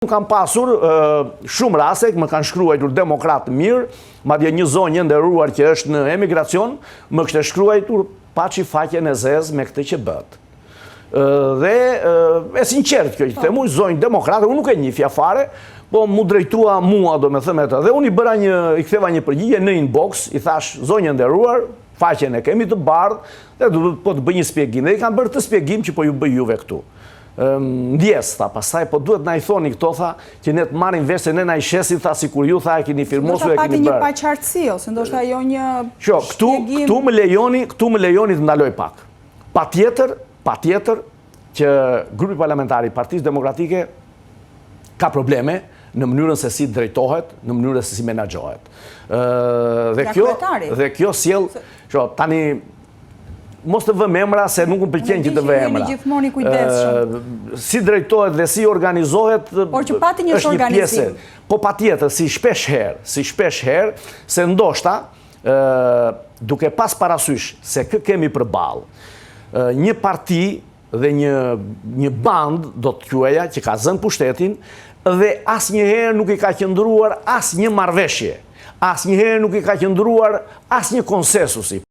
Unë kam pasur shumë raste, më kanë shkruajtur demokratë të mirë, madje një zonjë e nderuar që është në emigracion, më kishte shkruajtur paçi faqen e zezë me këtë që bëtë. Dhe e sinqertë kjo që po. them, unë zonjë demokrate, unë nuk e njifja fare, po m'u drejtua mua, domethënë atë. Dhe unë i bëra një, i ktheva një përgjigje në inbox, i thashë zonjë e nderuar, faqen e kemi të bardhë, dhe po të bëj një shpjegim. Dhe i kam bërë këtë shpjegim që po ju bëj juve këtu. Ndjesë, tha, pastaj, po duhet na i thoni këto, tha, që ne të marrim vesh se ne na i shesin, tha, sikur ju, tha, e keni firmosur, e keni bërë. Ndoshta pati një paqartësi, ose ndoshta jo një shpjegim. Këtu, këtu më lejoni, këtu më lejoni të ndaloj pak. Patjetër, patjetër, që grupi parlamentar i Partisë Demokratike ka probleme në mënyrën se si drejtohet, në mënyrën se si menaxhohet. Dhe kjo, dhe kjo sjell, tani Mos të vëmë emra se nuk më pëlqen që të vë emra. Jeni gjithmonë i kujdesshëm. Si drejtohet dhe si organizohet Por që pati një çorganizim. Po patjetër, si shpesh herë, si shpesh herë, se ndoshta duke pas parasysh se kë kemi përballë, një parti dhe një një bandë do të quaja që ka zënë pushtetin dhe asnjëherë nuk i ka qëndruar asnjë marrëveshje, asnjëherë nuk i ka qëndruar asnjë konsensusi.